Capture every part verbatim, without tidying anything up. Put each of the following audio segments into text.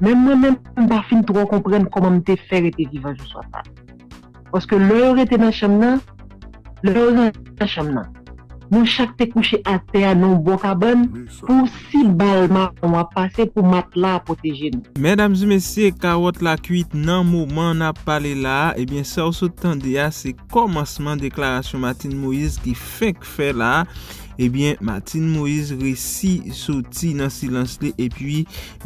Menm mwen menm, m pa fin twò konprann kòman m te fè rete vivan jou swa sa. Paske lè yo rete nan chanm nan, lè yo nan chanm nan, nou chak te kouche atè a nan yon bò kabann pou si bal mawon ap pase, pou matla a pwoteje nou. Medam e mesye, kawòt la kwit nan moman n ap pale la a. Ebyen, sa w sot tande a, se kòmansman deklarasyon Martine Moïse ki fenk fè la a. Ebyen, Martine Moïse resi soti nan silans li epi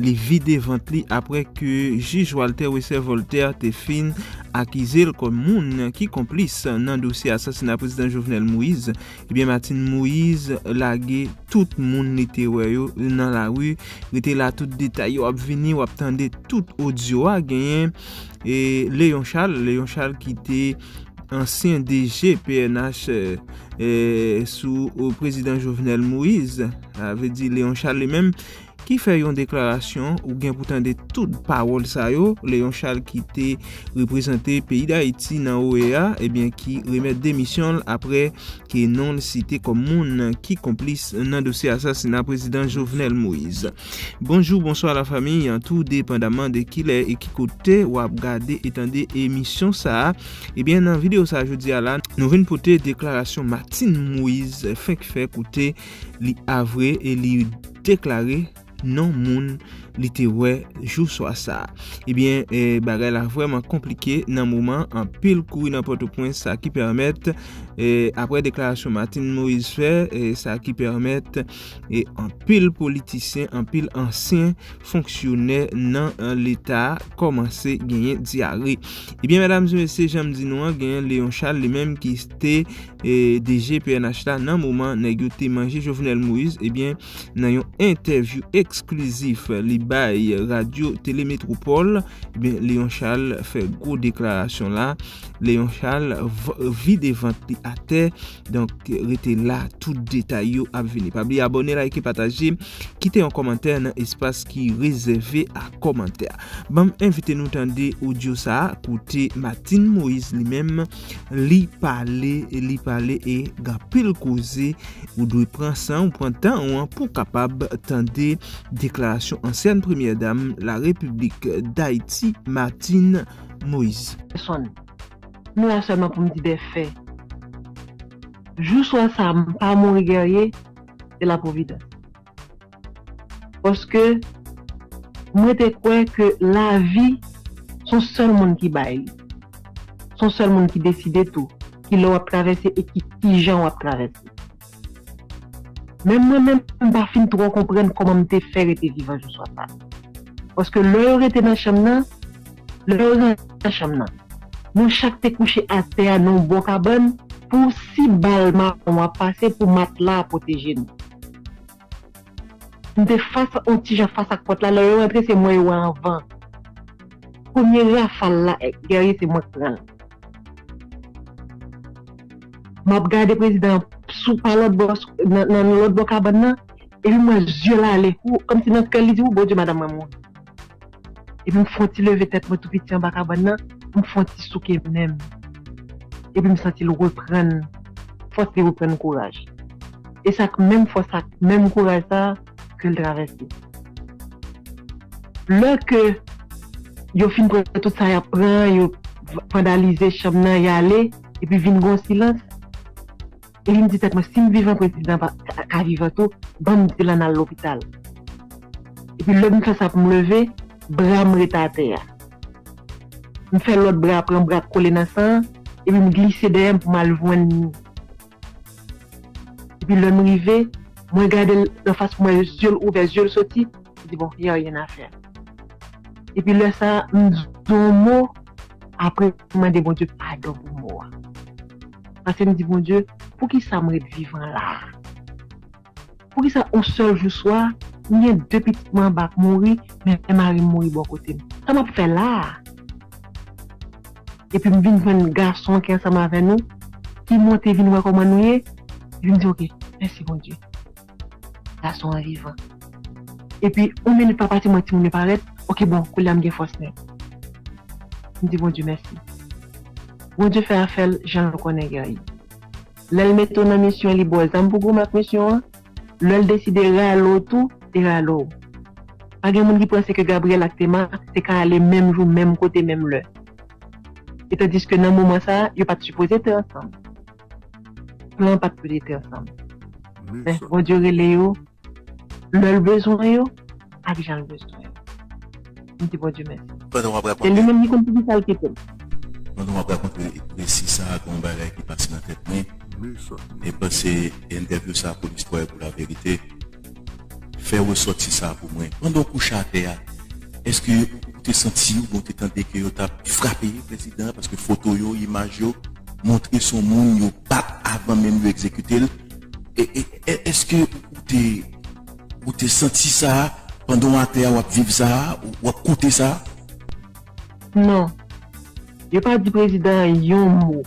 li vide vant li apre ke jij Walter Wesser Voltaire te fin akize l kòm moun ki konplis nan dosye asasina prezidan Jovenel Moïse. Ebyen, Martine Moïse lage tout moun li te wè yo nan lari. Rete la, tout detay yo ap vini, w ap tande tout odyo a. Genyen e Léon Charles, Léon Charles ki te ansyen D G P N H, e, sou, e, prezidan Jovenel Moïse. Sa vle di Léon Charles li menm ki fè yon deklarasyon, ou gen pou tande tout pawòl sa yo. Léon Charles ki te reprezante peyi Dayiti nan O E A, ebyen, ki remèt demisyon l apre ke non l site kòm moun ki konplis nan dosye asasina prezidan Jovenel Moïse. Bonjou, bonswa lafanmi, tou depandaman de kilè e ki kote w ap gade e tande emisyon sa a. Ebyen, nan videyo sa a jodi a la, nou vin pote deklarasyon Martine Moïse fenk fè, kote li avwe e li deklare non moun li te wè jou swa sa a. Ebyen, e, bagay la vrèman konplike nan moman, anpil kouri nan Pòtoprens, sa ki pèmèt, e, apre deklarasyon Martine Moïse fè, e, sa ki pèmèt, e, anpil politisyen, anpil ansyen fonksyonè nan, e, Leta a kòmanse genyen dyare. Ebyen, medam e mesye, jan m di nou an, genyen Léon Charles li menm ki te, e, D G P N H la nan moman nèg yo te manje Jovenel Moïse. Ebyen, nan yon entèvyou eksklizif li bay Radyo Tele Metropole, ebyen, Léon Charles fè gwo deklarasyon la. Léon Charles v-, vide vant li atè. Donk, rete la, tout detay yo ap vini. Pa bliye abòne, like, pataje, kite yon kòmantè nan espas ki rezève a kòmantè. Ban m envite nou tande odyo sa a, kote Martine Moïse li menm, li pale, li pale e gen anpil koze. Ou dwe pran san w, pran tan w an pou w kapab tande deklarasyon ansyèn premyè dam Larepiblik Dayiti, Martine Moïse. Pèsonn. Nou la sèlman pou m di de fè. Jou swa sa, m pa mouri gèrye, se lapwovidans. Paske mwen te kwè ke lavi se yon sèl moun ki bay li. Se yon sèl moun ki deside tou ki lè w ap travèse e ki kijan w ap travèse. Menm mwen menm, m pa fin twò konprann kòman m te fè rete vivan jou swa sa. Paske lè yo rete nan chanm nan, lè yo nan chanm nan, nou chak te kouche atè a nan yon bò kabann pou si bal mawon ap pase, pou matla a pwoteje nou. M te fas, yon ti jan fas ak pòt la, lè yo rantre, se mwen yo wè anvan. Premye rafal la, gèrye, se mwen k pran l. M ap gade prezidan an sou pa lòt bò, nan, nan lòt bò kabann nan, epi m wè zye l ale, ou, kòmsi nan kè l, li di, ou, Bondye, madanm mwen mouri. Epi m fè yon ti leve tèt mwen tou piti anba kabann nan, m fè yon ti souke men m. Epi m santi l reprann fòs, li reprann kouraj. E se ak menm fòs, ak menm kouraj sa a ke l travèse. Lè ke yo fin pran tout sa y ap pran, yo v-, vandalize chanm nan, y ale, epi vin gon silans. Epi m di tèt mwen, si m vivan, prezidan pa, ka, ka vivan tou, ban m di l ann al lopital. Epi lè m fè sa pou m leve, bra m ret atè a. M fè lòt bra a pran bra k kole nan san an, epi m glise dèyè m pou m al jwenn li. Epi lè m rive, mwen gade l nan fas mwen, zye l ouvè, zye l soti, m di, bon, y a rien à faire. Epi lè sa a, m di yon mo, apre m mande Bondye padon pou mo a. Paske m di, Bondye, poukisa m ret vivan la a? Poukisa yon sèl jou swa, m gen de pitit mwen anba k mouri, men mari m mouri bò kote m? Sa m ap fè la a? Epi m vin jwenn gason ki ansanm avè nou, ki monte vin wè kòman nou ye. Epi m di, oke, mèsi Bondye. Gason an vivan. Epi, yon minit pa pase, m wè timoun yo parèt. Oke, bon, koulye a m gen fòs nèt. M di Bondye mèsi. Bondye fè afè l jan l konnen gèrye. Lè l mete w nan misyon, li ba w zam pou goumen ak misyon an. Lè l deside rale w tou, li rale w. Pa gen moun ki panse ke Gabriel ak Tema te ka ale menm jou, menm kote, menm lè. E tandiske nan moman sa a, yo pa t sipoze te ansanm. Plan pa t pou te ansanm. Men Bondye rele yo lè l bezwen yo, ak jan l bezwen yo. M di Bondye mèsi. Pandan w ap rakonte. Se li menm ki konn poukisa l kite m. Pandan w ap rakonte resi sa a, gen yon bagay ki pase nan tèt mwen. Mwen panse entèvyou sa a pou listwa e pou laverite fè resòti sa a pou mwen. Pandan w kouche atè a, èske ou te santi oubyen ou te tande ke yo t ap frape prezidan an? Paske foto yo, imaj yo montre se yon moun yo bat avan menm yo egzekite l. E, e, e, èske ou te, ou te santi sa a pandan w atè a, w ap viv sa a, w ap koute sa a? Non. Yo pa di prezidan an yon mo.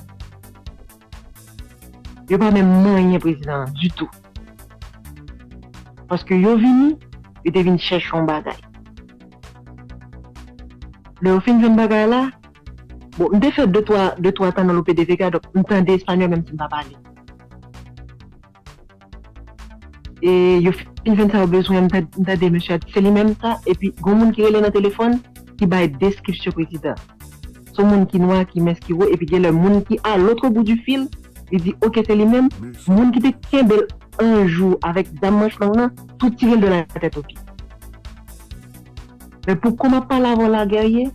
Yo pa menm manyen prezidan an ditou. Paske yo vini, yo te vin chèche yon bagay. Lè yo fin jwenn bagay la, bon, m te fè de twa, de twa tan nan l'O P D V K, donk m tande espanyòl menm si m pa pale. E yo fin jwenn sa yo bezwen, m tande, m tande mesye a di se li menm sa, epi gon moun ki rele nan telefòn ki bay deskripsyon prezidan. Se yon moun ki nwa, ki mens, ki wo, epi gen lè moun ki a l'autre bout du fil, li di, oke, se li menm. Moun ki te kenbe l anjou avèk zam manch long nan, tou tire l de la tèt o pye. Men pou kòman pale avè w la, Guerrier,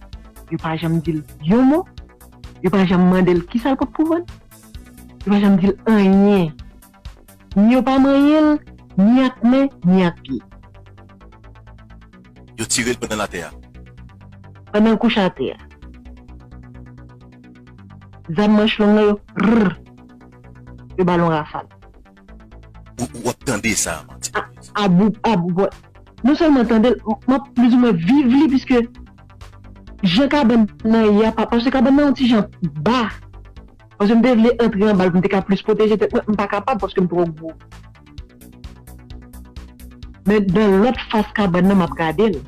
yo pa janm di l yon mo, yo pa janm mande l kisa l pot pou vann, yo pa janm di l anyen. Ni yo pa manyen l, ni ak men, ni ak pye. Yo tire l pandan l atè a. Pandan l kouche atè a. Zam manch long nan yo, rrr, yo ba l yon rafal. Ou, ou ap tande sa, manti. A, a bout, a bout. Non sèlman tande l, m ap plizoumwen viv li, piske jan kabann nan ye a, pa, paske kabann nan yon ti jan ba. Paske m te vle antre anba l pou m te ka plis pwoteje tèt mwen, m pa kapab paske m twò gwo. Men nan lòt fas kabann nan, m ap gade l.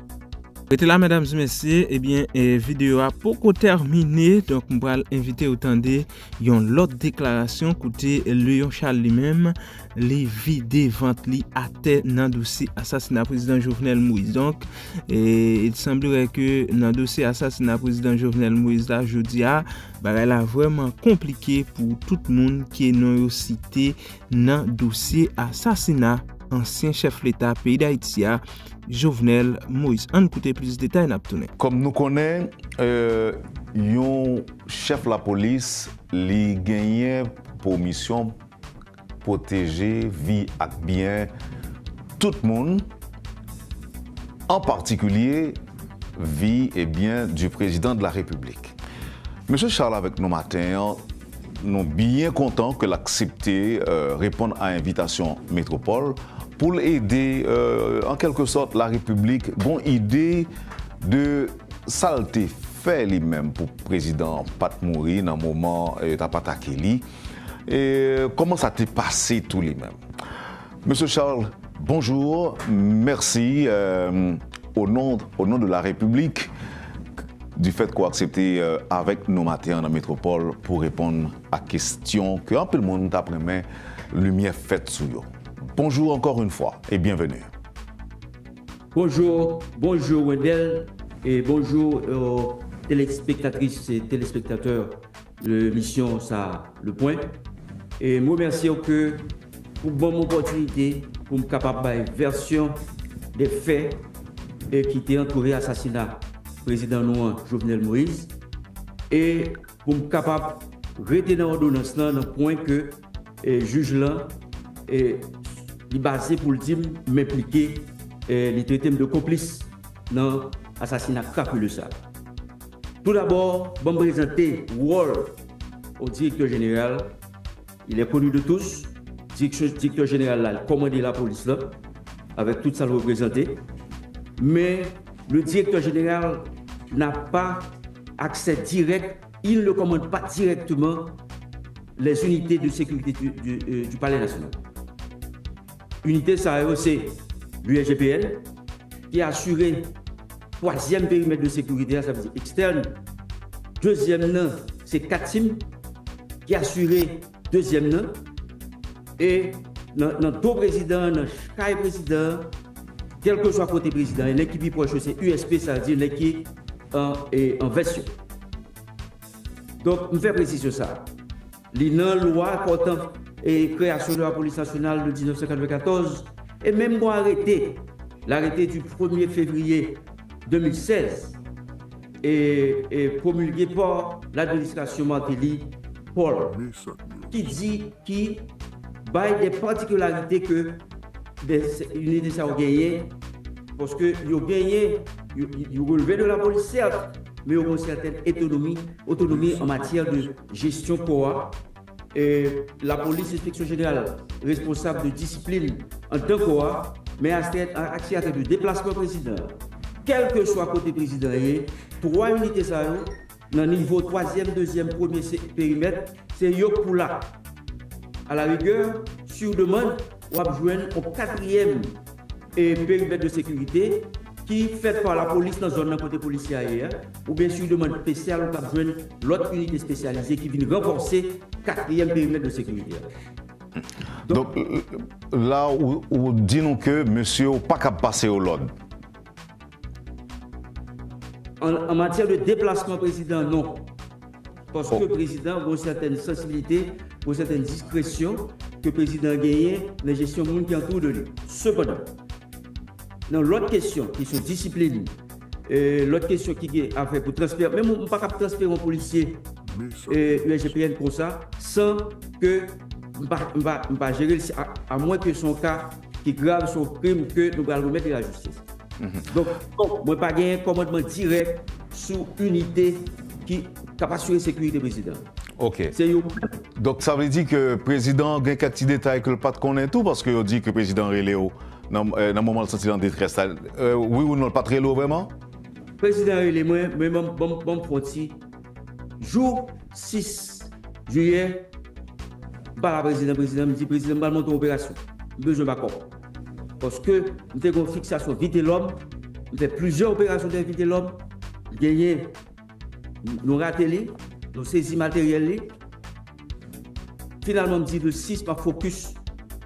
Rete la, medam e mesye, ebyen, e, videyo a poko tèmine, donk m pral envite w tande yon lòt deklarasyon kote Léon Charles li menm, li vide vant li atè nan dosye asasina prezidan Jovenel Moïse. Donk, e, il semblerait que nan dosye asasina prezidan Jovenel Moïse la, jodi a, bagay la vrèman konplike pou tout moun ke non yo site nan dosye asasina ansyen chèf leta peyi Dayiti a, Jovenel Moïse. Ann koute plis detay, n ap tounen. Kòm nou konnen, e, yon chèf lapolis, li genyen pou misyon pwoteje vi ak byen tout moun, an patikilye vi e byen du président de la République. Mesye Charles avèk nou maten an, nou byen kontan ke l aksepte, e, reponn a envitasyon Metropole pou l ede, e, an kèlke sòt, la Repiblik gon ide de sa l te fè li menm pou prezidan an pa t mouri nan moman, e, yo t ap atake li. E kòman sa te pase tou li menm? Mesye Charles, bonjou. Mèsi, e, o non, o non de la Repiblik, du fèt ke w aksepte, e, avèk nou maten an nan Metropole pou reponn a kesyon ke anpil moun t ap renmen limyè fèt sou yo. Bonjou encore une fois et bienvenue. Bonjou, bonjou Wendell, e bonjou, e, telespektatris e telespektatè emisyon sa, Le Point. E m remèsye w ke pou ban m opòtinite pou m kapab bay vèsyon de fè, e, ki te antoure asasina prezidan nou an, Jovenel Moïse. E pou m kapab rete nan òdonans lan, nan pwen ke, e, jij lan, e, li baze pou l di m, m enplike, e, li trete m de konplis nan asasina krapile sa. Toudabò, ban m prezante wòl yon direktè jeneral. Il est connu de tous. Direksyon, direktè jeneral la, li kòmande lapolis la, avèk tout sa l reprezante. Men, le directeur général n'a pas accès direct, il ne commande pas directement les unités de sécurité du, du, euh, du Palais National. Inite sa yo, se l'U S G P N, ki asire twazyèm perimèt de sekirite a, sa vle di ekstèn. Dezyèm nan, se CATIM, ki asire dezyèm nan. E nan, nan do prezidan, nan kay prezidan, kèlkeswa kote prezidan ye, nèg ki pi pwòch yo se U S P, sa vle di nèg ki an, e, an vès yo. Donk, m fè presizyon sa a. Li nan lwa pòtan, e, kreyasyon de la polis nasyonal de mil nèf san katrevenkatòz, e menm gon arete, l'arrêté du premier février deux mille seize, e, e promulgué par l'administration Martelly Paul, ki di, ki bay de patikilarite ke de, inite sa yo genyen, paske yo genyen, yo, yo releve de la polis, sèt, men yo gen yon sètèn otonomi, otonomi an matyè de jesyon kò a. E, lapolis, enspeksyon jeneral, responsab de disiplin anndan kò a, men aktè, aktè de deplasman prezidan an. Kèlkeswa kote prezidan ye, twa inite sa yo, nan nivo twazyèm, dezyèm, premye se, perimèt, se yo k pou la. Alarigè, si w demann, w ap jwenn yon katriyèm, e, perimèt de sekirite ki fèt pa lapolis nan zòn nan kote polisye a ye a, oubyen si w demann espesyal, ou kab jwenn lòt inite espesyalize ki vin ranfòse katriyèm perimèt de sekirite a. Donk, la, ou, ou di nou ke mesye yo pa kab pase yo lòd. An, an matyè de deplasman prezidan, non. Paske prezidan gen yon sètèn sansibilite, gen yon sètèn diskresyon ke prezidan genyen nan jesyon moun ki antoure de li. Sepandan, nan lòt kesyon, kesyon disiplin, e, lòt kesyon ki gen afè pou transfè, menm m pa kab transfere yon polisye, e, U S G P N konsa, san ke m pa, m pa, m pa jere l, a, amwen ke se yon ka ki grav, se yon krim ke nou pral remèt li lajistis. Donk, mwen pa gen kòmandman dirèk sou inite ki, k ap asire sekirite prezidan. Ok. Se yo. Donk, sa vle di ke prezidan gen kèk ti detay ke l pa t konnen tou, paske yo di ke prezidan rele w nan, e, nan moman l santi l an detrès la. E, wi ou non, l pa t rele w vrèman? Prezidan rele mwen, men ban m, ban m, ban m fè yon ti. Jou sis jiyè, m pale a prezidan, prezidan, m di, "Prezidan, m pral monte yon operasyon. M bezwen bakòp." Paske m te gen yon fiksasyon Vitelòm, m fè plizyè operasyon dèyè Vitelòm, genyen, nou rate li, nou sezi materyèl li. Finalman, m di, "Le sis, m ap fokis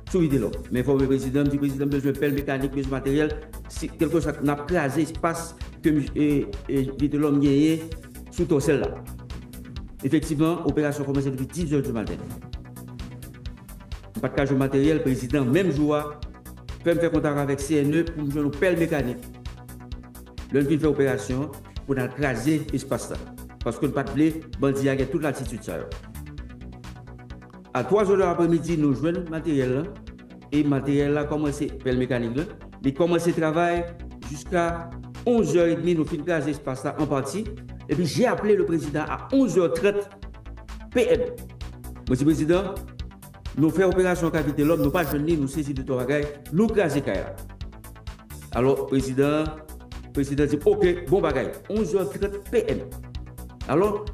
sou Vitelòm." M enfòme prezidan, m di, "Prezidan, m bezwen pèl mekanik, bezwen materyèl, si, kèlkeswa, n ap kraze espas ke, e, e, Vitelòm genyen sou Tòsèl la." Efektivman, operasyon kòmanse depi diz è di maten. M pa t ka jwenn materyèl, prezidan, menm jou a, fè m fè kontak avèk C N E pou m jwenn yon pèl mekanik. Lè n fin fè operasyon an, pou n al kraze espas la. Paske n pa t vle bandi a gen tout latitid sa yo. A twa zè de lapremidi, nou jwenn materyèl la. E materyèl la kòmanse, pèl mekanik la, li kòmanse travay jiska onz è edmi, nou fin kraze espas la an pati. Epi, j'ai appelé le président à onze heures trente P M. Mwen di, "Prezidan, nou fè operasyon kay Vitelòm, nou pa jwenn li, nou sezi de twa bagay, nou kraze kay la." Alò, prezidan, prezidan di, "Ok, bon bagay." Onz è trant P M. Alò,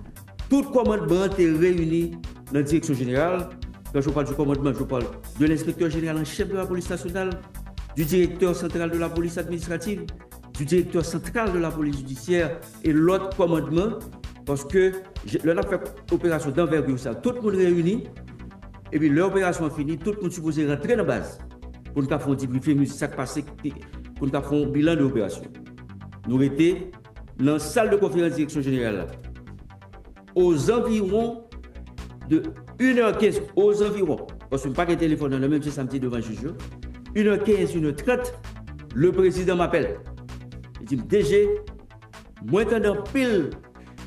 tout kòmandman an te reyini nan direksyon jeneral. Quand je parle du commandement, je parle de l'inspecteur général en chef de la police nationale, du directeur central de la police administrative, du directeur central de la police judiciaire e lòt kòmandman. Paske lè n ap fè operasyon danvègir sa, tout moun reyini. Epi lè operasyon an fini, tout moun sipoze rantre nan baz pou n ka fè yon debriefing sou sa k pase, pou n ka fè yon bilan de operasyon. Nou rete nan sal de konferans direksyon jeneral la. Ozanviwon de inè kenz, ozanviwon, paske m pa gen telefòn nan men m, se sa m di devan jij yo. Inè kenz, inè trant, le prezidan m apèl. Li di m, "D G, mwen tande anpil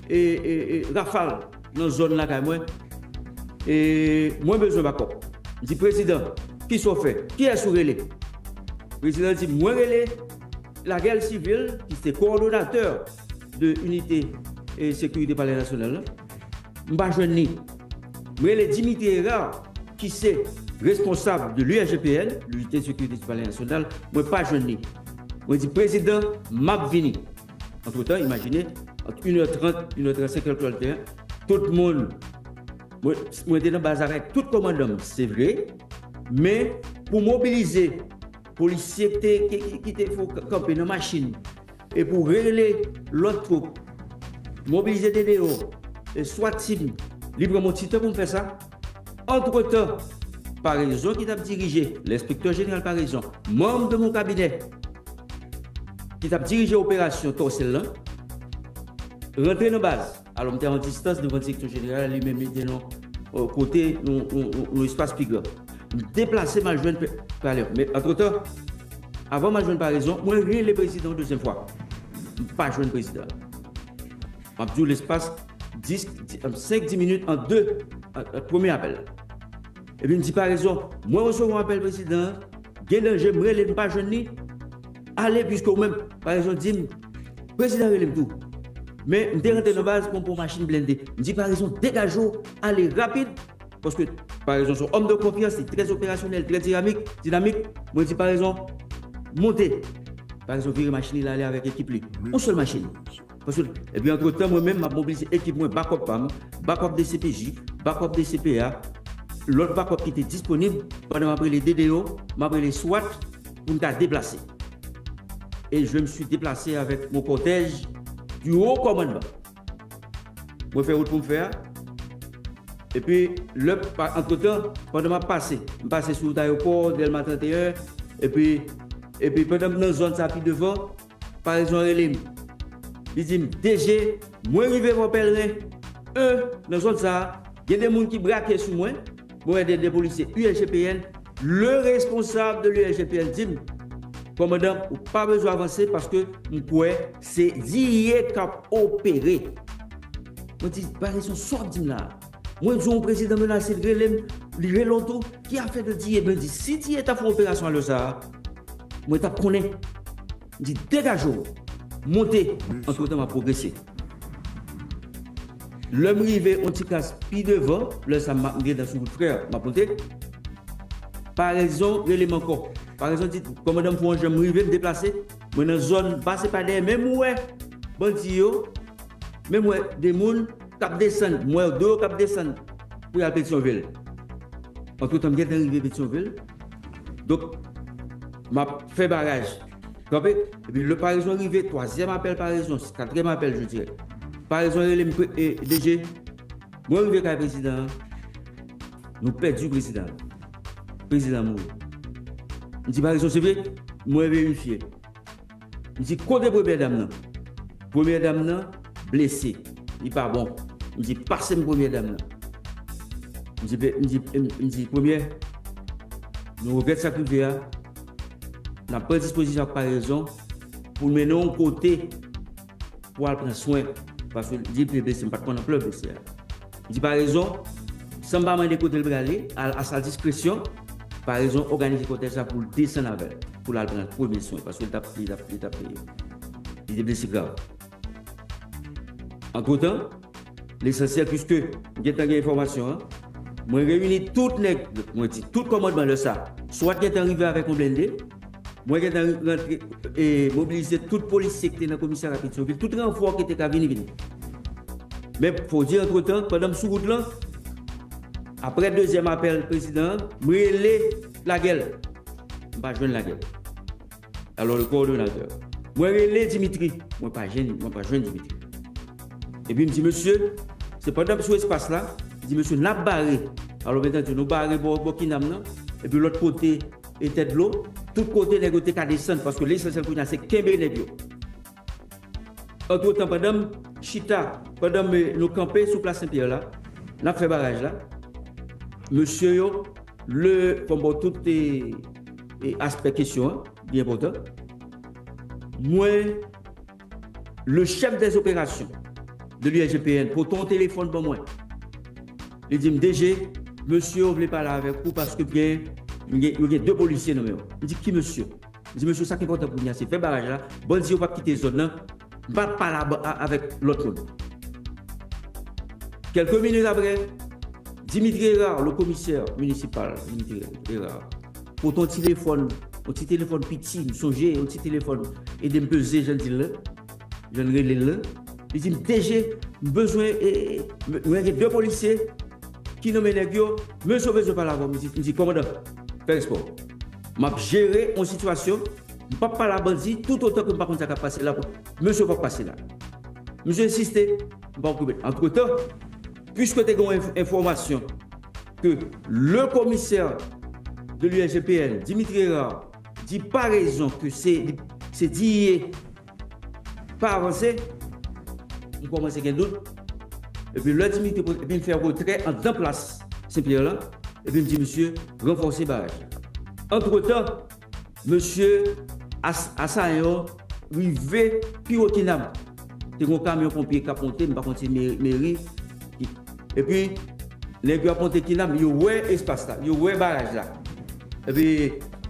e, e, e, rafal nan zòn lakay mwen. E mwen bezwen bakòp." M di, "Prezidan, kisa w fè? Kiyès ou rele?" Prezidan di, "Mwen rele Lagèl Sivil, ki se kowòdonatè de inite e sekirite Palè Nasyonal la. M pa jwenn li. Mwen rele Dimitri Hérard, ki se responsab de l'U S G P N, l'unité de sécurité du Palais National, mwen pa jwenn li." Mwen di, "Prezidan, m ap vini." Antretan, imajine, ant inè trant, inè trannsenk, kèlkeswa lè l te ye, tout moun, mwen, mwen te nan baz avèk tout kòmandan m, se vre, men pou mobilize polisye ki te, ki, ki, ki te fè w kanpe nan machin, e pou rele lòt twoup, mobilize de deyò, e SWAT team, li pran m yon ti tan pou m fè sa. Antretan, Paraison ki t ap dirije, lenspektè jeneral Paraison, manm de mon kabinè, ki t ap dirije operasyon tòsèl lan, rantre nan baz. Alò, m te a yon distans devan direksyon jeneral, li menm li te nan yon kote, yon, yon, yon, yon espas pi gran. M deplase, m al jwenn Pe-, Parèzon. Men, antretan, avan m al jwenn Parèzon, mwen rele prezidan yon dezyèm fwa. M pa jwenn prezidan. M ap di w, lespas dis, senk, dis minit, an de, an, an premye apèl. Epi m di Parèzon, mwen resevwa apèl prezidan an, gen danje, m rele, m pa jwenn li. Ale, piske ou menm, Parèzon di m, prezidan rele m tou. Men, m te rantre nan baz, mwen pran machin blende. M di Parèzon, degaje w, ale rapid, paske Parèzon se yon òm de konfyans, li trè operasyonèl, trè dinamik, dinamik. Mwen di Parèzon, monte. Parèzon vire machin li, l ale avèk ekip li. Yon sèl machin. Paske, epi antretan, mwen menm, m ap mobilize ekip mwen, bakòp pa m, bakòp D C P J, bakòp D C P A, lòt bakòp ki te disponib, pandan m ap rele D D O, m ap rele swat pou n ta deplase. Et je me suis déplacé avec mon cortège du haut commandement. Mwen fè wout pou m fè a. Epi, lè, pa, antretan, pandan m ap pase, m pase sou wout ayewopò, Dèlma trannteyen, epi, epi pandan m nan zòn sa pi devan, Parèzon rele m. Li di m, D G, mwen rive Fò Pèlren en, nan zòn sa a, gen de moun ki brake sou mwen. Mwen wè de, de polisye U S G P N. Le responsab de l'U S G P N di m, kòmandan, ou pa bezwen avanse paske m kwè se D I E k ap opere. Mwen di, Parèzon, sa w ap di m la a? Mwen di w, yon prezidan menase, l rele m, li rele w tou. Ki afè de D I E? Mwen di, si D I E ta fè yon operasyon alè sa a, mwen t ap konnen. M di, degaje w, monte. Antretan, m ap pwogrese. Lè m rive yon ti kras pi devan, lè sa a m ap, m gentan sou wout frè, m ap monte. Parèzon rele m ankò. Parèzon di, kòmandan, m fè yon jan, m rive, m deplase. Mwen nan zòn, m pase pa dèyè, men m wè bandi yo, men m wè de moun k ap desann, m wè de yo k ap desann pou y al Petyonvil. Antretan, m gentan rive Petyonvil. Donk, m ap fè baraj. Kanpe, epi lè Parèzon rive, twazyèm apèl Parèzon, katriyèm apèl, je dirais. Parèzon rele m, pre-, e, D G, mwen rive kay prezidan an, nou pèdi prezidan an. Prezidan an mouri. M di, Parèzon, se vre? Mwen verifye. M di, kote premyè dam nan? Premyè dam nan blese. Li pa bon. M di, pase m premyè dam nan. M di, m di, m di, premyè, nou regrèt sa k rive a. N ap pran dispozisyon ak Parèzon pou n mennen w yon kote pou al pran swen. Paske li te blese, m pa t konn anplè blese a. M di Parèzon, san m pa mande kote l prale, a, a sa diskresyon, Parèzon òganize kòtèj sa pou l desann avè l, pou l al pran premye swen, paske li t ap, li t ap, li t ap, li te blese grav. Antretan, lesansyèl, piske m gentan gen enfòmasyon an, mwen reyini tout nèg, mwen di tout kòmandman lè sa, swat gentan rive avèk yon blende, mwen gentan rantre, e, mobilize tout polisye ki te nan komisarya Petyonvil, tout ranfò ki te ka vini, vini. Men, fò di, antretan, pandan m sou wout lan, apre dezyèm apèl prezidan an, m rele Lagel. M pa jwenn Lagel. Alò, le coordonnateur. Mwen rele Dimitri. Mwen pa jwenn, mwen pa jwenn Dimitri. Epi m di, mesye, se pandan m sou espas la, m di, mesye, n ap bare. Alò, m entendi, nou bare bò, bò Kinam nan. Epi lòt kote, e Tèt Dlo. Tout kote nèg yo te ka desann, paske lesansyèl kounye a se kenbe nèg yo. Antretan, pandan m chita, pandan m, nou kanpe sou plas Senpyè la, n ap fè baraj la, mesye yo, le, fò m ba w tout, e, e, aspè kesyon an, byen enpòtan. Mwen, le chef des opérations de l'U S G P N pote yon telefòn ban mwen. Li di m, D G, mesye yo vle pale avèk ou paske gen, gen, yo gen de polisye nan men yo. M di, ki mesye? M di, mesye, sa k enpòtan pou nou a, se fè baraj la. Bandi yo p ap kite zòn nan. M p ap pale a, a, avèk lòt moun. Kèlke minit apre, Dimitri Hérard, le commissaire municipal, Dimitri Hérard, pote yon telefòn, yon ti telefòn piti, m sonje, yon ti telefòn, ede m peze, jan n di l la, jan n rele l la. Li di m, D G, m bezwen, e, e, m, mwen gen de polisye ki nonmen nèg yo, mesye yo bezwen pale avè w. M di, m di, kòmandan, fè respè w. M ap jere yon sitiyasyon, m p ap pale a bandi toutotan ke m pa konn sa k ap pase la. Mesye yo p ap pase la. Misye ensiste, m pa okipe l. Antretan, piske te gen yon enf-, enfòmasyon ke le commissaire de l'U S G P N, Dimitri Hérard, di Parèzon ke se, se D I E pa avanse, m kòmanse gen dout. Epi lè Dimitri, epi m fè retrè anndan plas Senpyè lan, epi m di misye ranfòse baraj la. Antretan, mesye As-, Asayan rive pi wo Kinab. Te gen yon kamyon ponpye k ap monte, m pa konn si meri, meri. Epi, nèg yo ap monte Kinab, yo wè espas la, yo wè baraj la. Epi,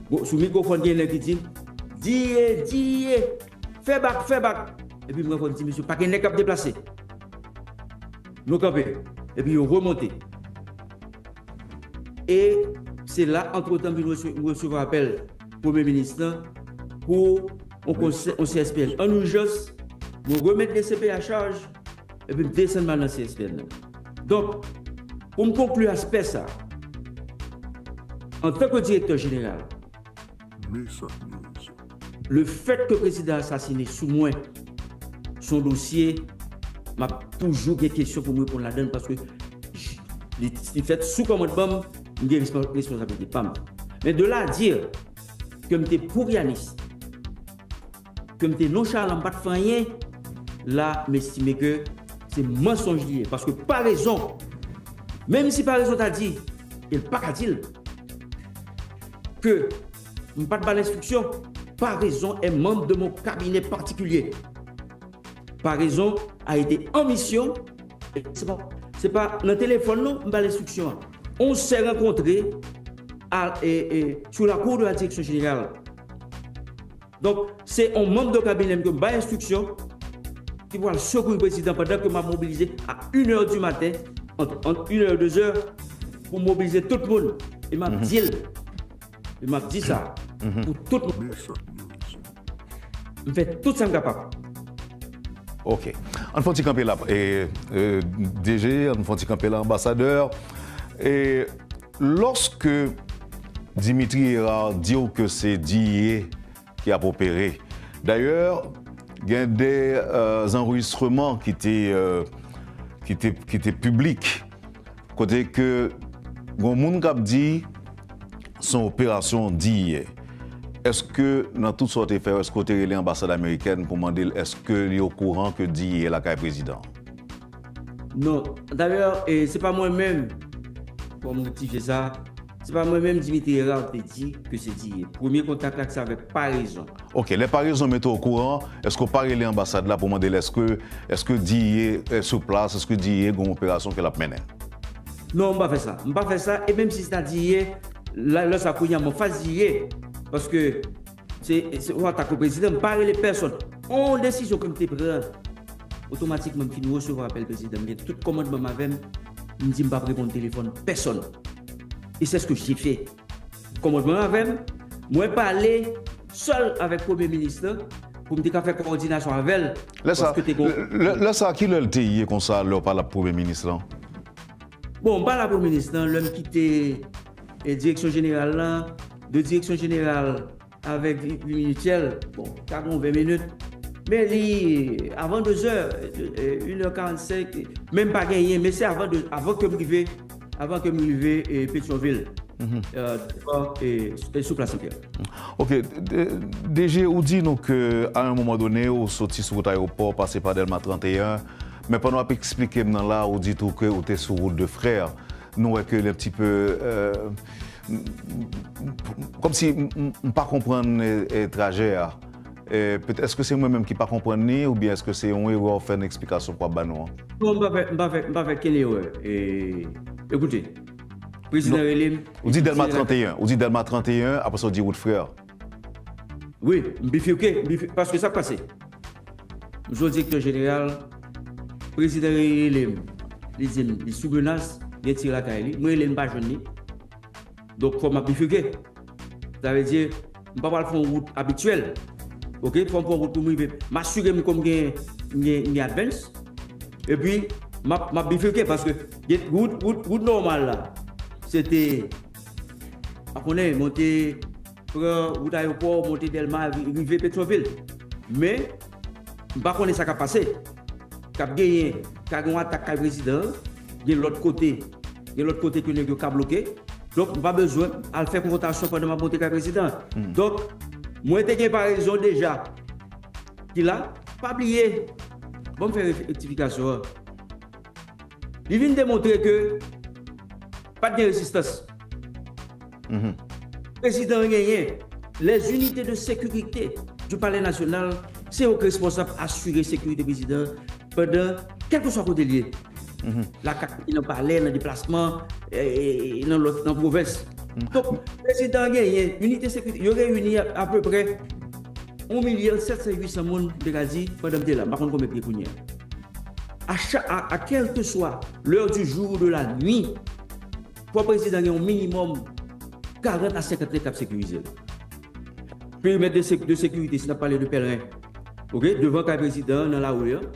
bon, sou mikwofòn, gen nèg ki di, "Diye, Diye, fè bak, fè bak." Epi, mwen fò di misye, "Pa gen nèg k ap deplase. Nou kanpe." Epi, yo remonte. E se la, antretan, m vin rese-, resevwa apèl Premye Minis lan pou yon konsè-, yon C S P N an ijans, mwen remèt D C P a chaj, epi m desann m al nan C S P N nan. Donk, pou m konkli aspè sa, antanke direktè jeneral, Mesach News. Le fèt ke prezidan asasine sou mwen, se yon dosye, m ap toujou gen kesyon pou m reponn ladan l, paske j-, li, li fèt sou kòmandman m, m gen respon-, responsablite pa m. Men de là à dire ke m te poupyanis, ke m te nonchalan, m pa t fè anyen, la, m estime ke se mansonj li ye. Paske pa rezon, menm si pa rezon ta di, e l pa ka di l, ke m pa t ba l enstriksyon, pa rezon est membre de mon cabinet particulier. Pa rezon a été en mission. E se pa, se pa nan telefòn non, m ba l enstriksyon an. On s'est rencontré à, e, e, sous la cour de la direction générale. Donk, se yon manm de kabinè m ke m bay enstriksyon ki pral sekourir prezidan pandan ke m ap mobilize a une heure du matin, ant, ant une heure, deux heures, pou mobilize tout moun. E m ap di l, e m ap di sa pou tout moun. M fè tout sa m kapab. Ok. Ann fè yon ti kanpe la, e, e, D G, ann fè yon ti kanpe la, anbasadè. E, lòske Dimitri Hérard di w ke se D I A ki ap opere. Dayè, gen de, euh, anrejistreman ki te, euh, ki te, ki te piblik, kote ke gon moun k ap di se yon operasyon D I A. Èske nan tout sa w te fè, èske w te rele anbasad amerikèn pou mande l èske li okouran ke D I A lakay prezidan? Non. Dayè, e, se pa mwen menm, fò m rektifye sa, se pa mwen menm Dimitri Hérard te di ke se D I A. Premye kontak la se avèk Paraison. Ok, lè Paraison mete w okouran, èske w pa rele anbasad la pou mande l èske, èske D I A, e, sou plas, èske D I A gen yon operasyon ke l ap mennen? Non, m pa fè sa. M pa fè sa, e menm si se ta D I A, la, lè sa kounye a, m anfas D I A, paske se, se yon atak kont prezidan, m pa rele pèsonn. On desizyon ke m te pran, otomatikman, m fin resevwa apèl prezidan, m gen tout kòmandman m avè m, m di m p ap reponn telefòn pèsonn. E c'est ce que j'ai fait. Kòmandman avè m, mwen pale sèl avèk premye minis lan pou m te ka fè kowòdinasyon avè l. Lè sa, paske te gon lè, lè sa, ki lè l te ye konsa, lè w pale ak premye minis lan? Bon, m pale ak premye minis lan, lè m kite, e, direksyon jeneral lan, de direksyon jeneral avèk vi, vi mityèl, bon, ta gon ven minit. Men li, avan de zè, e, une heure quarante-cinq, men m pa genyen, men se avan de, avan ke m rive, avan ke m rive, e, Petyonvil, e, devan, e, e, sou plas Senpyè. Ok, D-, D G, ou di nou ke, à un moment donné, ou soti sou wout ayewopò, pase pa Dèlma trannteyen, men pandan w ap eksplike m nan la, ou di tou ke ou te sou wout de frè. Nou wè ke li un petit peu, euh, m, m, m, kòmsi m, m, m pa konprann, e, e, trajè a. E, petèt, èske se mwen menm ki pa konprann li, oubyen èske se yon erè w fè nan eksplikasyon ke w ap ba nou an? Non, m pa fè, m pa fè, m pa fè kenn erè. E, ekoute, prezidan rele m, ou di Dèlma trannteyen, ou di Dèlma trannteyen, apre sa w di wout frè. Wi, m bifike, m bifike, paske sa k pase. M se yon direktè jeneral, prezidan rele m, li di m li sou menas, gen tir lakay li. Mwen rele l, m pa jwenn li. Donk, fò m ap bifike. Sa vle di, m pa pral fè yon wout abityèl. Ok, fò m fè yon wout pou m rive. M asire m ke m gen, m gen, m gen advance. Epi, m ap, m ap bifike paske gen wout, wout, wout nòmal la, se te, pa konnen, monte, pran wout ayewopò, monte Dèlma, ri-, rive Petyonvil. Men, m pa konnen sa k ap pase. K ap genyen, ka gen yon atak kay prezidan an, gen lòt kote, gen lòt kote ke nèg yo ka bloke. Donk, m pa bezwen al fè konfwontasyon pandan m ap monte kay prezidan an. Donk, mwen te gen parezon deja ki la, Pa bliye, bon, m fè ref- rektifikasyon an. Li vin demontre ke pa t gen rezistans. Prezidan an genyen les unités de sécurité du Palais National, se yo k responsab asire sekirite prezidan an pandan kèlkeswa kote l ye. Lakay li, nan palè, nan deplasman, e, e, e, nan lòt, nan pwovens. Donk, prezidan an genyen inite sekirite, yo reyini apeprè yon milyon sèt san uit san moun, m te ka di, pandan m te la, m pa konn konbyen k gen kounye a. A cha- a, a kèlkeswa l'heure du jour ou de la nuit, fò prezidan gen yon minimòm karant a senkant nèg k ap sekirize l. Perimèt de, sek- de sekirite, si n ap pale de pèlren, oke, devan kay prezidan an, nan lari an,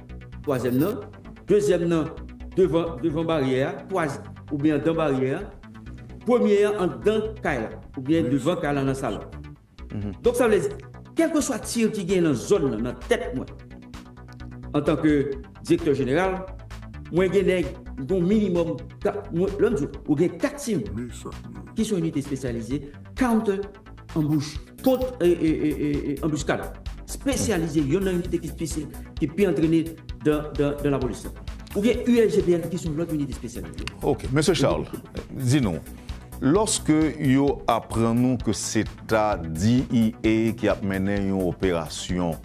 twazyèm nan, dezyèm nan, devan, devan baryè a, twaz- oubyen anndan baryè a, premye an anndan kay la, oubyen devan kay la, nan salon. Donk, sa vle di, kèlkeswa tir ki gen nan zòn nan, nan tèt mwen, antanke direktè jeneral, mwen gen nèg, m gen yon minimòm, ka- mwen- lè m di w, ou gen kat tim ki se yon inite espesyalize, counter ambush, kont, e, e, e, e, e, anbiskad, espesyalize, youn nan inite ki espesyal, ki pi antrene dan, dan, dan lapolis la. Ou gen U S G P N ki se yon lòt inite espesyalize. Ok, mesye Charles, di nou, lòske yo aprann nou ke se ta D E A ki ap mennen yon operasyon,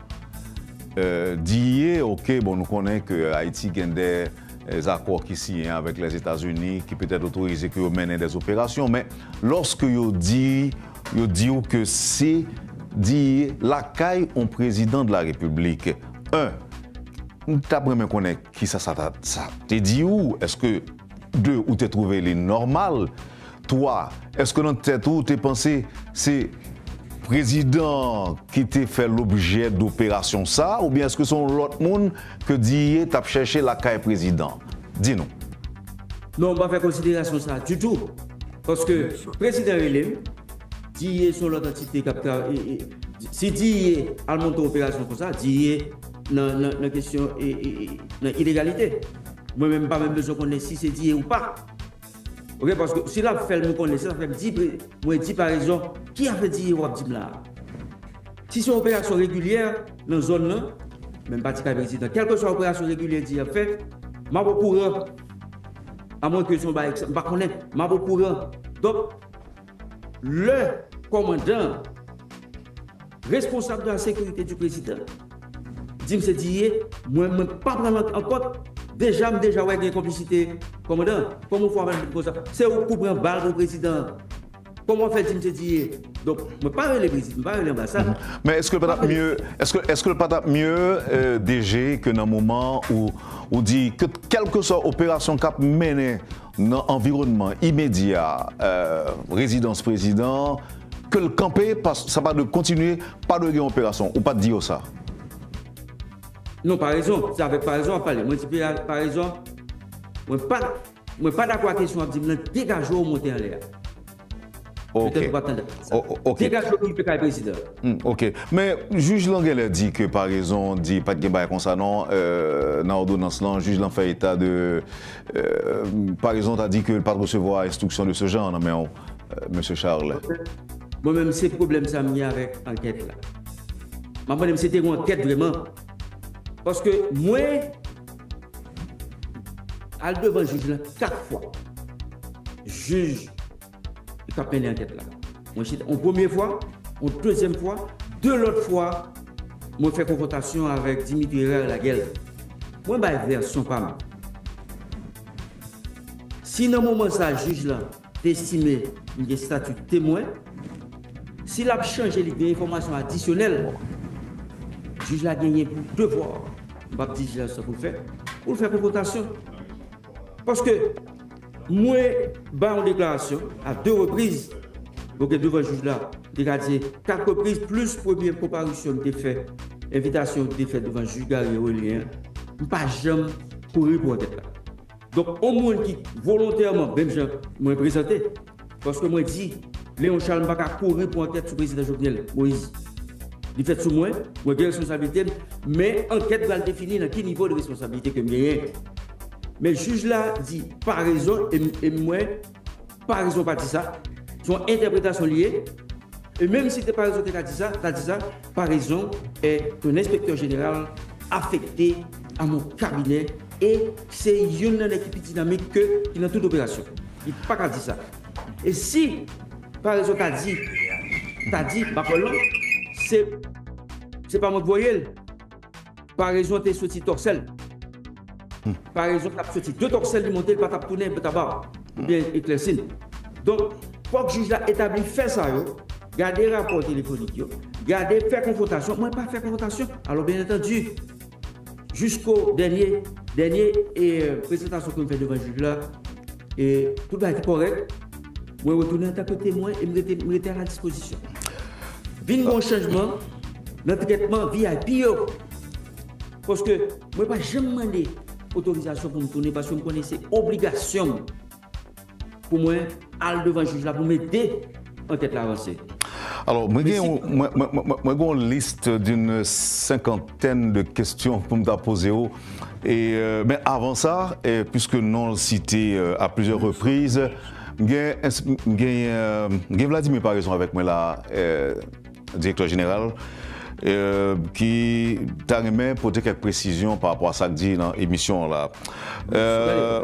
euh, D E A, ok, bon, nou konnen ke Ayiti gen de, euh, akò ki siyen avèk Lèzetazini, ki petèt otorize ke yo mennen de operasyon, men lòske yo di, yo di w ke se D E A lakay yon prezidan de la Repiblik, en, m t ap renmen konnen kisa sa, ta- sa te di w, èske de, ou te twouve li nòmal? Twa, èske nan tèt ou, ou te panse se prezidan ki te fè lobjè doperasyon sa, oubyen èske se yon lòt moun ke D E A t ap chèche lakay prezidan? Di nou. Non, m pa fè konsiderasyon sa ditou. Paske prezidan rele m, D E A se yon lòt antite k ap travay. Si D E A al monte yon operasyon konsa, D E A nan, nan, nan kesyon, e, e, e, nan ilegalite. Mwen menm, m pa menm bezwen konnen si se D E A ou pa. Ok, paske si l ap fè l, mwen konnen, si l ap fè m di, pre- mwen di parezon, ki afè D E A w ap di m la a? Si se yon operasyon regilyè nan zòn nan, men m pa di kay prezidan, kèlkeswa operasyon regilyè D E A ap fè, m ap okouran. Amwen ke se yon bagay, m pa konnen, m ap okouran. Donk, lè kòmandan, responsab de la sécurité du président, di m se D E A, mwen, mwen pa pran l an, an kont. Deja, m deja wè gen konplisite kòmandan. Kòman w fè w ap di m konsa? Se ou k pou pran bal pou prezidan an. Kòman w fè di m se D E A? Donk, mwen pa rele prezidan, mwen pa rele anbasad. Men èske l pa t ap mye, èske, èske l pa t ap mye, euh, D G, ke nan moman ou, ou di ke kèlkeswa operasyon k ap mennen nan anviwònman imedya, euh, rezidans prezidan, ke l kanpe, pas- sa pa dwe kontinye, pa dwe gen operasyon. Ou pa t di yo sa? Non, parezon, se avèk parezon w ap pale. Mwen di pa- parezon, mwen pa, mwen pa dakò ak kesyon w ap di m nan, degaje w monte anlè a. Ok. Petèt ou pa tande sa. O- o- ok. Degaje w kite kay prezidan. Hmm, ok. Men jij lan genlè di ke parezon di pa t gen bagay konsa non, euh, nan òdonans lan, jij lan fè eta de, euh, parezon ta di ke l pa t resevwa enstriksyon de se jan nan men w, euh, mesye Charles. Mwen menm, se pwoblèm sa m gen avèk ankèt la. M ap mande m si te gen yon ankèt vrèman. Paske mwen al devan jij lan kat fwa. Jij ki ap mennen ankèt la. Mwen chita yon premye fwa, yon dezyèm fwa, de lòt fwa, mwen fè konfwontasyon avèk Dimitri Herrera Lagel. Mwen bay vèsyon pa m. Si nan moman sa jij lan te estime m gen estati temwen, si l ap chanje li gen enfòmasyon adisyonèl, jij la genyen pou devwa, m p ap di jij la sa pou l fè, pou l fè konfwontasyon. Paske mwen bay yon deklarasyon a de repriz, donk devan jij la, m te ka di kat repriz, plis premye konparisyon m te fè, envitasyon m te fè devan jij Gary Aurelien an, m pa janm kouri pou ankèt la. Donk, yon moun ki volontèman, menm jan mwen prezante, paske mwen di, Léon Charles, m pa ka kouri pou ankèt sou prezidan Jovenel Moïse. Li fèt sou mwen, mwen gen responsablite m, men ankèt pral defini nan ki nivo de responsablite ke m genyen. Men jij la di pa rezon, e, e mwen, pa rezon pa di sa. Se yon entèpretasyon li ye. E menm si te pa rezon te ka di sa, ta di sa, pa rezon, e, ton enspektè jeneral afekte a mon kabinè e se youn nan nèg ki pi dinamik ke ki nan tout operasyon. Li pa ka di sa. E si Parèzon ta di, ta di, bakòl lan, se, se pa mwen k voye l. Parèzon te soti Tòsèl. Parèzon t ap soti de Tòsèl, li monte, li pa t ap tounen Taba oubyen Eklèsin. Donk, fòk jij la etabli fè sa yo, gade rapò telefonik yo, gade fè konfwontasyon. Mwen pa fè konfwontasyon. Alò, byen antandi, jisko dènye, dènye e, prezantasyon ke m fè devan jij la, e tout bagay te kòrèk. Mwen retounen antanke temwen e m rete, m rete a la dispozisyon. Vin gon chanjman nan trètman V I P yo. Paske mwen pa janm mande otorizasyon pou m tounen, paske m konnen se obligasyon m pou mwen al devan jij la pou m ede ankèt la avanse. Alò, mwen gen yon, mwen, mwen, mwen, mwen gen yon liste d'une cinquantaine de questions pou m ta poze w. E, euh, men avan sa, e, puiske non l site, euh, à plusieurs reprises, m gen, m gen, euh, m gen Vladimir Paraison avèk mwen la, euh, direktè jeneral, euh, ki ta renmen pote kèk presizyon pa rapò a sa k di nan emisyon an la. Euh,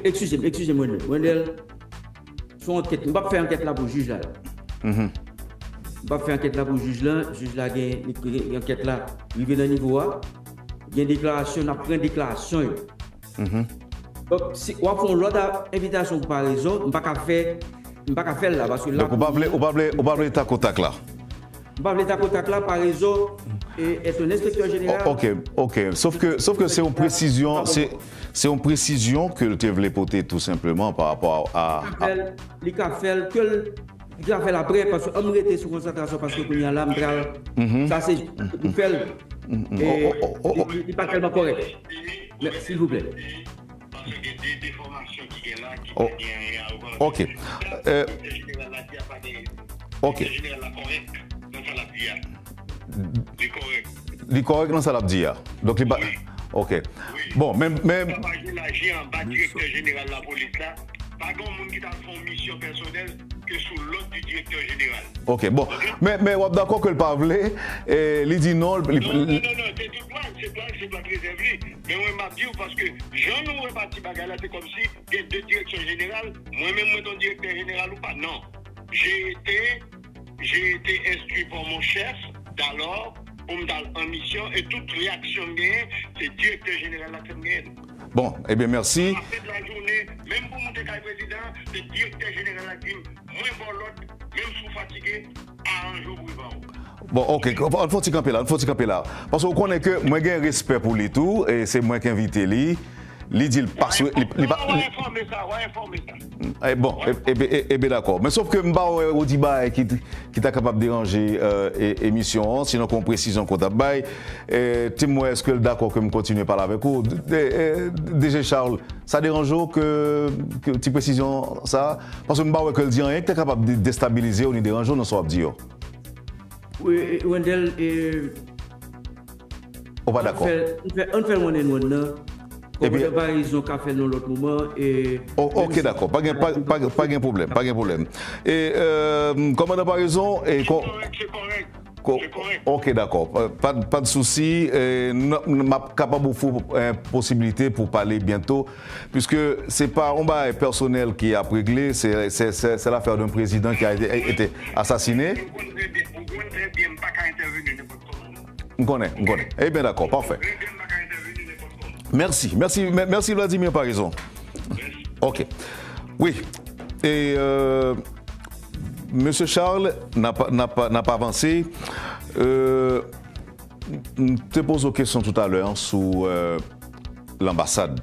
Eskize m, eskize m, Wendell. Wendell, se yon ankèt. M p ap fè ankèt la pou jij la. M p ap fè ankèt la pou jij la. Jij la gen, li, li, ankèt la rive nan nivo a. Gen deklarasyon, n ap pran deklarasyon yo. Donk, si w ap fè yon lòt a, envitasyon pou Paraison, m pa ka fè, m pa ka fè l la, paske la... Donk, ou pa vle, ou pa vle, ou pa vle takotak la? M pa vle takotak la, Paraison, e, est un inspecteur général. O-, ok, ok. Sof ke, sof ke se yon presizyon, se, se yon presizyon ke l te vle pote tou senpleman pa rapò a, a, a... Li ka fè l, li ka fè l, ke l, li ka fè l apre, paske ann rete sou konsantrasyon, paske kounye a la, m pral, sa se pou fè l. E, li, li pa tèlman kòrèk. Men, silvouplè. Paske gen de, de fòmasyon ki gen la ki pa gen anyen a wè avèk... Ok. Sa, euh, direktè jeneral la di a pa gen, ok, direktè jeneral la kòrèk nan sa l ap di a. Li kòrèk. Li kòrèk nan sa l ap di a. Donk, li pa... Wi. Ok. Wi. Bon, men, men... Sa pa gen laji anba direktè jeneral lapolis la. Pa gen yon moun ki ta fè yon misyon pèsonèl ke sou lòd di direktè jeneral. Ok, bon. Ok? Men, men w ap dakò ke l pa vle, e li di non, li... Non, non, non, non, se tout blag, se blag, se blag rezèv li. Men mwen, m ap di w, paske jan nou repati bagay la, se kòmsi gen de direksyon jeneral, mwen menm, mwen te yon direktè jeneral ou pa, non. J'ai été, j'ai été instruit par mon chef, d'alors, pou m t al an misyon, e tout reyaksyon m genyen, se direktè jeneral la k fè m genyen l. Bon, ebyen, mèsi. A la fen de la jounen, menm pou moute kay prezidan, se direktè jeneral la k di m, mwen ba w lòd, menm si w fatige, aranje w pou rive anwo. Bon, ok, ann fè yon ti kanpe la, ann fè yon ti kanpe la. Paske w konnen ke mwen gen respè pou li tou, e se mwen k envite li. Li di l pa swe, li, li pa... W a enfòme sa, w a enfòme sa. E bon, e, e, e, e byen dakò. Men sof ke m pa wè ou di bagay ki, ki ta kapab deranje, euh, e, emisyon an, sinon ke yon presizyon ke w t ap bay. E, ti m wè èske l dakò ke m kontinye pale avèk ou. D-, e, e, D G Charles, sa deranje w ke, ke ti presizyon sa? Paske m pa wè ke l di anyen ki ta kapab de-, destabilize w ni deranje w nan sa w ap di yo. Wi, e, Wendell, e, ou pa dakò? Ann fè, ann fè, ann fè l one and one nan. Epi kòmandan Paraison ka fè l nan lòt moman. E, o-, ok, dakò. Pa gen, pa, pa, pa gen pwoblèm, pa gen pwoblèm. E, euh, kòmandan Paraison, e, kò-, kò-, ok, dakò. Pa, pa, pa de souci. E, n-, n-, m ap kapab ofri w, e, posiblite pou pale byento, puiske se pa yon bagay pèsonèl ki ap regle, se, se, se, c'est l'affaire d'un président qui a été, été assassiné. Ou konn trè byen, ou konn trè byen, m pa ka entèveni nenpòt kòman. M konnen, m konnen. Ebyen, dakò, pafè. Mèsi, mèsi, mè-, mèsi Vladimir Paraison. Ok. Wi. E, euh, Mesye Charles, n ap, n ap, n ap avanse. Euh, m te poze w kesyon toutalè sou, euh, lanbasad.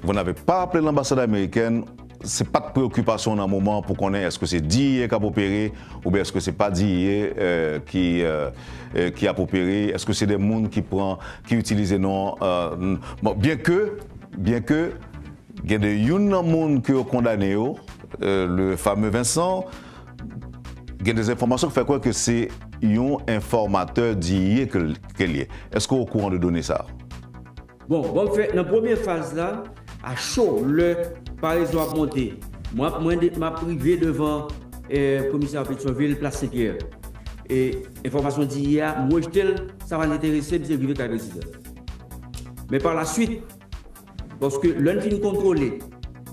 Vous n'avez pas appelé l'ambassade américaine, se pa t preyokipasyon w nan moman an pou konnen èske se D E A k ap opere oubyen èske se pa D E A, euh, ki, euh, euh, ki ap opere, èske se de moun ki pran, ki itilize non, euh, n-, bon, byen ke, byen ke gen de youn nan moun ke yo kondane yo, euh, le fameux Vincent, gen de enfòmasyon ki fè kwè ke se yon enfòmatè D E A ke l, ke l ye. Èske w okouran de done sa a? Bon, bon, fè, nan premye faz la, a cho, lè Paraison ap monte, mwen ap, mwen de-, m ap rive devan, eh, komisarya Petyonvil, Plas Senpyè. E enfòmasyon D E A, m rejte l, sa pa t enterese m, se rive kay prezidan. Men pa la swit, paske lè n fin kontwole,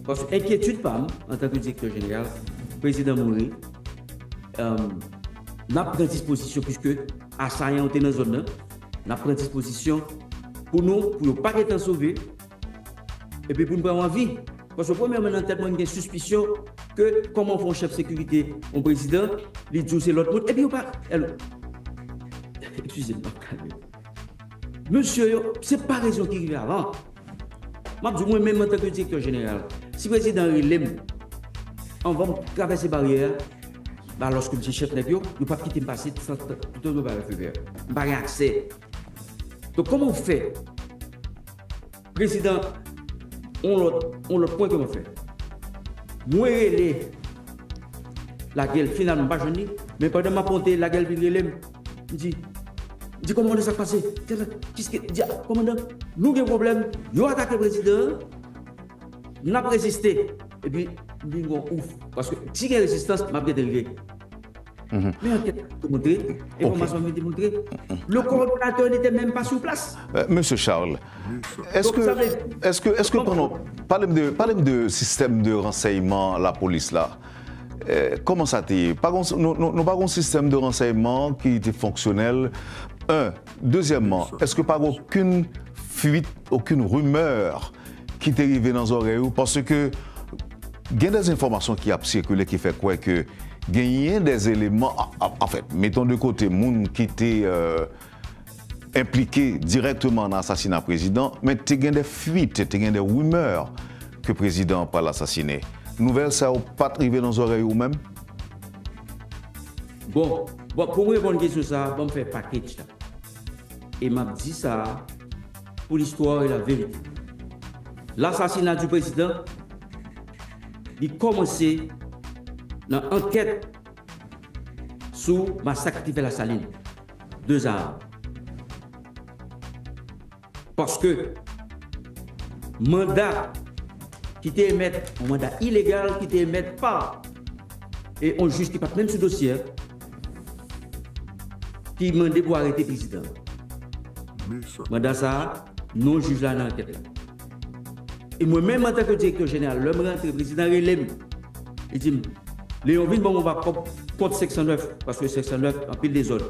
paske enkyetid pa m, antanke direktè jeneral, prezidan mouri, n ap pran dispozisyon, piske asayan yo te nan zòn nan, n ap pran dispozisyon pou nou, pou yo pa gentan sove, epi pou n pran anvi. Paske premyèman nan tèt mwen, m gen sispisyon ke kòman w fè yon chèf sekirite, yon prezidan, li di w se lòt moun, epi yo pa, eskize m, m ap kalme. Mesye yo, se pa rezon ki rive avan. M ap di w, mwen menm antanke direktè jeneral, si prezidan rele m anvan m travèse baryè a, ba lòske m se chèf nèg yo, yo p ap kite m pase san toutan yo pa fè fevè. M pa gen aksè. Donk, kòman w fè? Prezidan, yon lòt, yon lòt pwen ke mwen fè. Mwen rele Lagèl, finalman, m pa jwenn li, men pandan m ap monte, Lagèl vin rele m. M di, m di, kòmandan, sa k pase? Kiske, di, kòmandan, nou gen pwoblèm, yo atake prezidan an, n ap reziste. Epi, m vin gon ouf, paske si gen rezistans, m ap gentan rive. Men ankèt te montre, enfòmasyon te montre, le coordonnateur n'était même pas sur place. Mesye Charles, èske, èske, èske pandan, pale m de, pale m de sistèm de ransèyman lapolis la. Kòman sa te ye? Nou pa gon sistèm de ransèyman ki te fonksyonèl. Un. Dezyèmman, èske pa gen okenn fuit, okenn rimè ki te rive nan zòrèy ou? Paske gen de enfòmasyon ki ap sikile ki fè kwè ke genyen de eleman, anfèt, mettons de côté moun ki te enplike dirèkteman nan asasina prezidan, men te gen de fuit, te gen de rimè ke prezidan an pral asasine. Nouvèl sa yo pa t rive nan zòrèy ou menm? Bon, bon, pou m reponn kesyon sa a, ban m fè package la. E m ap di sa a pour l'histoire et la vérité. L'assassinat du président, li kòmanse nan ankèt sou masak ki te fè Lasalin, de Zara. Paske manda ki te emèt, yon manda ilegal ki te emèt pa e yon jij ki pa t menm sou dosye a, ki mande pou arete prezidan an. Manda sa a, non jij la nan ankèt la. E mwen menm, antanke direktè jeneral, lè m rantre, prezidan rele m. Li di m, Leon, vin ban m yon bakòp kont senk san nèf, paske senk san nèf, anpil dezòd.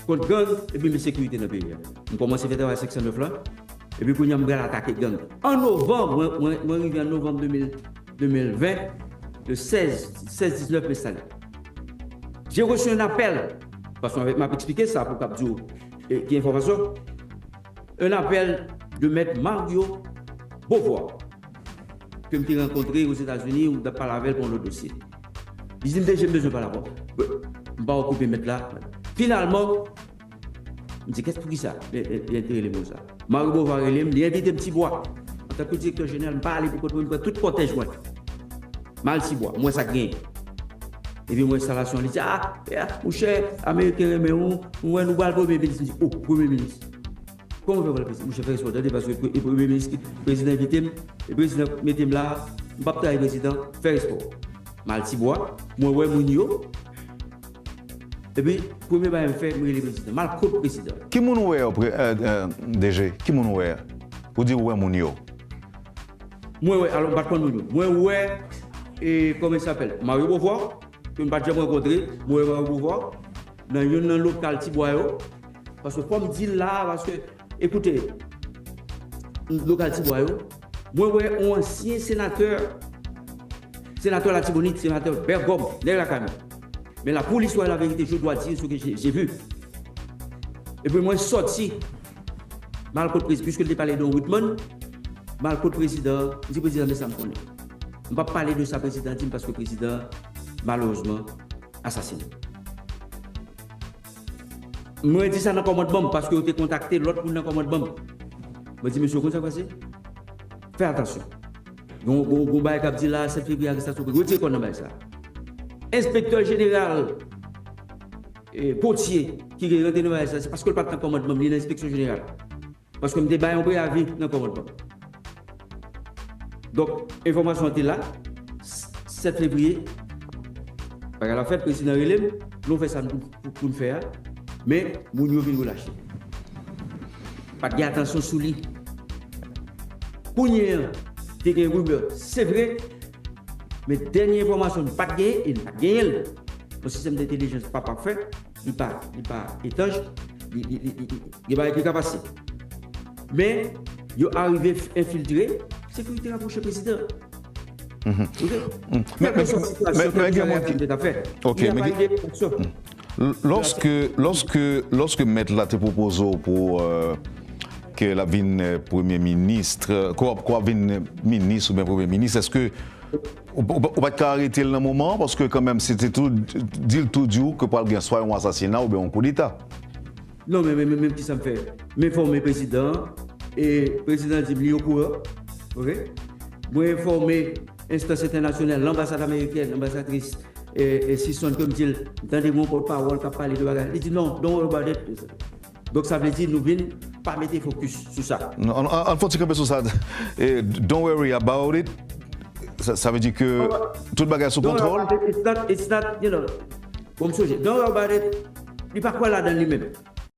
Kont gang, epi met sekirite nan peyi a. M kòmanse fè travay senk san nèf la, epi kounye a m pral atake gang. An novanm, mwen, mwen, mwen rive an novanm de mil, de mil ven, le sèz, sèz diznèf m enstale. J'ai reçu un appel, paske m ap eksplike sa pou k ap di w ki enfòmasyon. Un appel de Maître Mario Beauvoir, ke m te rankontre Ozetazini, ou t ap pale avè l pou yon lòt dosye. Li di m, "D G, m bezwen pale avè w." M pa okipe mèt la. Finalman, m di, "Kès, poukisa?" Li te rele m konsa. Mario Beauvoir rele m, li envite m Tibwa. Antanke direktè jeneral, m pa ale pou kont mwen, m pran tout kòtèj mwen. M al Tibwa, m wè sa k genyen. Epi m wè enstalasyon an, li di, "A, monchè, Ameriken renmen ou, m wè nou pral premye minis." M di, "O, premye minis." Kòman fè pral prezidan? Monchè, fè respè w, tande, paske e premye minis ki, prezidan envite m, e prezidan mete m la, m p ap trayi prezidan, fè respè w. M al Tibwa, mwen wè moun yo, epi premye bagay m fè, m rele prezidan, m al kot prezidan. Ki moun ou wè yo, D G? Ki moun ou wè? Ou di ou wè moun yo. Mwen wè, alò, m pa t konn moun yo. Mwen wè, e, kòman i apèl? Mario Beauvoir, ke m pa t janm rankontre, mwen wè Mario Beauvoir, nan youn nan lokal Tibwa yo, paske fò m di l la, paske, ekoute, lokal Tibwa yo, mwen wè yon ansyen senatè, senatè Latibonit, senatè Bègòm, nèg lakay mwen. Men la, pour l'histoire et la vérité, je dois dire ce que j'ai, j'ai vu. Epi mwen sòti, m al kot prezidan, piske l te pale de Whitman, m al kot prezidan, m di, "Prezidan, men sa m konnen. M p ap pale de sa prezidan di m, paske prezidan, malerezman, asasinen." Mwen di sa nan kòmandman m, paske yo te kontakte lòt moun nan kòmandman m. Mwen di, "Mesye, w konn sa k pase? Fè atansyon. Gon, gon, gon bagay k ap di la, sèt fevriye, arestasyon, retire kò w nan bagay sa." Enspektè jeneral, e, Potye, ki rantre nan bagay sa, se paske l pa t nan kòmandman m, li nan enspeksyon jeneral. Paske m te bay yon preyavi nan kòmandman. Donk, enfòmasyon an te la, sèt fevriye, bagay la fèt, prezidan rele m, nou fè sa pou, pou, pou n fè a, men moun yo vin relache. pa t gen atansyon sou li. Kounye a, te gen rimè, se vre, men dènye enfòmasyon, nou pa t genyen, e nou pa t genyen l. Yon sistèm de entèlijans pa pafè, li pa, li pa etanj, li, li, li, li, li, gen bagay ki ka pase. Men, yo arive f-, enfiltre, sekirite rapwoche prezidan. Mhm. Ok? Men, men, men, men, men gen moun ki... Tout afè. Ok, Li a men pa gen... de fonksyon. Lòske, lòske, lòske mèt la te pwopoze w pou, euh, ke l ap vin, euh, premye minis, euh, ke w ap, ke w ap vin minis oubyen premye minis, èske ou, ou, ou pa t ka arete l nan moman an? Paske kanmenm, se te tou, di l tou di w ke pral gen swa yon asasina oubyen yon koudeta. Non, men, men, men, men ki sa m fè? M enfòme prezidan an, e prezidan di m li okouran. Ok? Mwen enfòme enstans entènasyonal, lanbasad amerikèn, anbasadris, e, e Sison, ke m di l, m tande yon pòtpawòl k ap pale de bagay. Li di non, don't worry about it. Donk, sa vle di nou vin pa mete fokis sou sa. Non, an, an, an fon ti kanpe sou sa. E, don't worry about it. Sa, sa vle di ke tout bagay sou Don't worry kontwòl. about it. It's not, it's not, you know, bon, m sonje, don't worry about it. Li pa kwè ladan li menm.